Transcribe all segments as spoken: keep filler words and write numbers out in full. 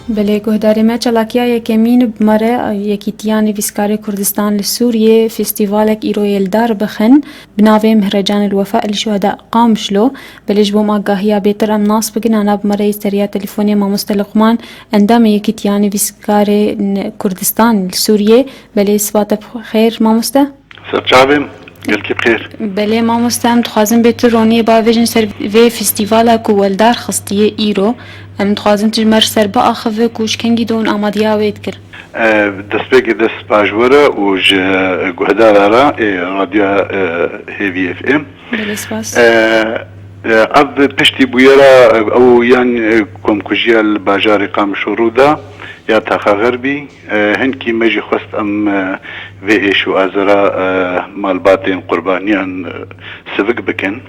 Belê, guhdarê me, çalakiya yekemîn bi me re Yekîtiya Nivîskarê Kurdistan li Sûriyê festîvalek îro yê li dar bixin bi navê Mihrecan el Wefa li Şuheda Qamişlo. Belê, ji bo me agahiya bêtir em nas bikin, ana bi me re yê seriya telefonê mamoste Luqman, endamê Yekîtiya Nivîskarê n-, Kurdistan li Sûriyê. Belê, siba te bi xêr mamoste. Serçavê me, gelkî bi xêr. Belê mamoste, em dixwazin bê tu roniyê bavêjin ser vê festîvala ku we li dar xistiye îro. Em dixwazin tu ji me re ser biaxive ku ji kengî de hûn amadiya wê dikirin. E, destpêkê dest baş were û ji guhdara re ê Radyoya, e, Hêvî F M. Belê, spas. E, e, ev piştî bûyera, e, ew yan, e, komkujiya li bajarê Qamişlo rû da ya Taxa Xerbî. E, hinkî me jî xwest em, e, vê êş û azara, e, malbatên qurbaniyan, e, sivik bikin.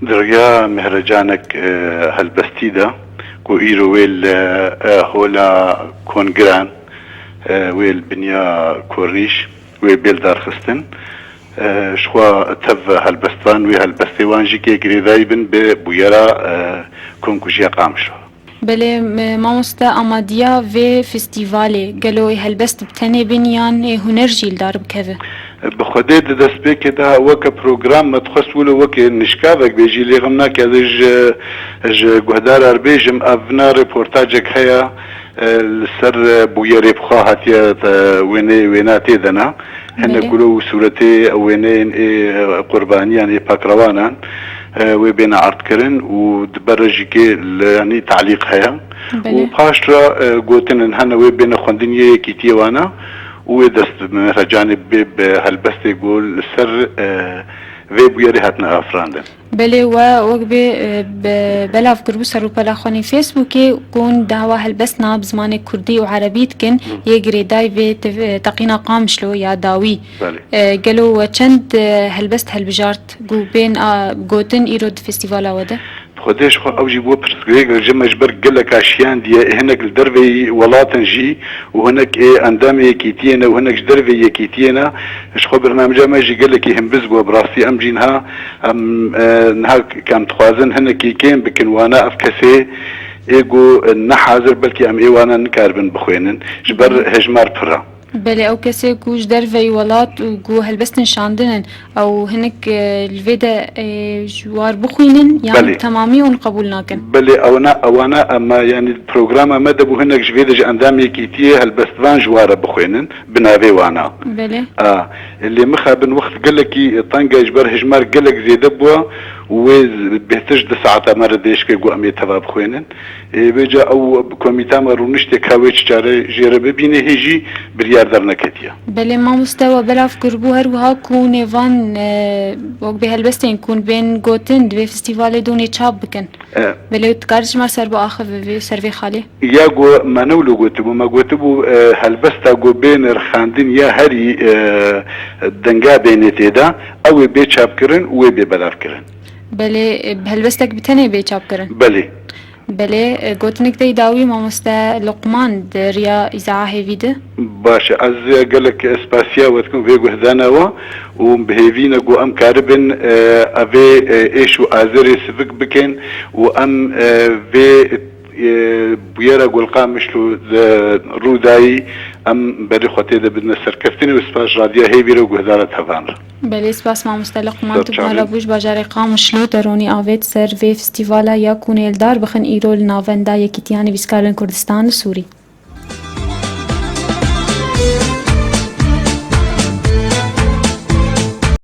Di riya mihrecanek, e, helbestî de ku îro wê li, e, hola kongiran, e, wê li binya kornîş wê bê li dar xistin. E, ji xwe tev helbestvan wê helbestê wan jî kê girêdayî bin bi bûyera, e, komkujiya Qamişlo. Belê, m-, mamoste, amadiya vê festîvalê gelo ê helbest bi tenê bin yan ê huner jî li dar bikeve? Bi xwedê di destpêkê de weke program me dixwest wilo weke nişkavek bê jî, lê xem nake ez ji, ji guhdara re bêjim, ev na reportajek heye, e, li ser, e, bûyerê bi xwe hatiye, e, wênê, wêna tê de ne. Hinek Belê. Gulo û sûretê wêneyên ê, e, qurbaniyan, ê pakrewanan, e, wê bêne erdkirin û di ber re jî kê li, yanî talîq heye. Belê. Û paş re, e, gotin in hene wê bêne xwendin yê yekîtiyê wana û wê dest bi mihrecanê bê bi helbestê ku li ser, e, vê bûyerê hatine afirandin. Belê, we wek bê, e, be-, belav kiribû ser rûpela xwe nê Facebookê ku hûn dawa helbestina bi zimanê kurdî û erebî dikin, Hı. yê girêdayî vê tev-, e, teqîna Qamişlo ya dawî. Belê. E, gelo we çend, e, helbest helbijart ku bên, a, gotin îro di festîvala we de? Xwedê ji xwe ew jî bû pirsgirêk ji me ji ber geleka şiyandiye, hinek li derveyî welatin jî û hinek ê endamê yekîtiyê ne û hinek ji derveyî yekîtiyê ne. Ji xwe bernameca me jî gelekî himbiz bû. Bi rastî em jî niha, em, e, niha k-, em dixwazin hinekî kêm bikin wana ev kesê ê ku, e, ne hazir, belkî em ê wana nikaribin bixwênin. Ji ber Hı. hejmar pir e. Belê, ew kesê ku ji derveyî welat û ku helbestin şandin in, ew hinek, e, li vê de, e, ji war bixwînin, yan Belê. Bi temamî hûn qebûl nakin? Belê, ewana, ewana em, yanî programa me de bû hinek ji vê de ji endamê yekîtiyê helbestvan ji war re bixwînin, bi navê wana. Belê. A, lê mixabin wext gelekî teng e, ji ber hejmar gelek zêde bûye û wê z-, bêhtir ji du saeta me re dêşke ku em ê teva bixwînin. Ê, vêca ew komîta me rûniştê ka wê çi çare jê re bibîne, hê jî biryar derneketiye. Belê mamoste, we belav kiribû her wiha ku nêvan, e, wek bê helbestên ku hûn bên gotin, di vê festîvalê de hûn ê çap bikin. E. Belê, tu dikare ji me ser biaxive vê, ser vê xalê? Ya ku me ne wilo gotibû, me gotibû, e, helbesta ku bên rixandin ya herî, e, denga bênê tê de, ew ê bê çapkirin û wê bê belavkirin. Belê, e, helbestek bi tenê bê çapkirin? Belê. Belê, e, gotinek te yî dawî mamoste Luqman di riya îzaa hêvî de. Baş e, ez gelek spasiya we dikim vê guhdana we û bi hêvî ne ku em karibin, e, evê, e, êş û azerê sivik bikin û em, e, vê, e, bûyera Gulqamişlo di rûdayî em berê xwe tê de bidine serkeftinê û spas Radya Hêvî re û guhdara tevan re. Belê, spas mamoste Luqman, tu Serçavê. Bû ji bajarê Qamişlo te ronî avêt ser vê festîvala ya ku hûn ê li dar bixin îro li Navenda Yekîtiya Nivîskarên Kurdistan li Sûrî.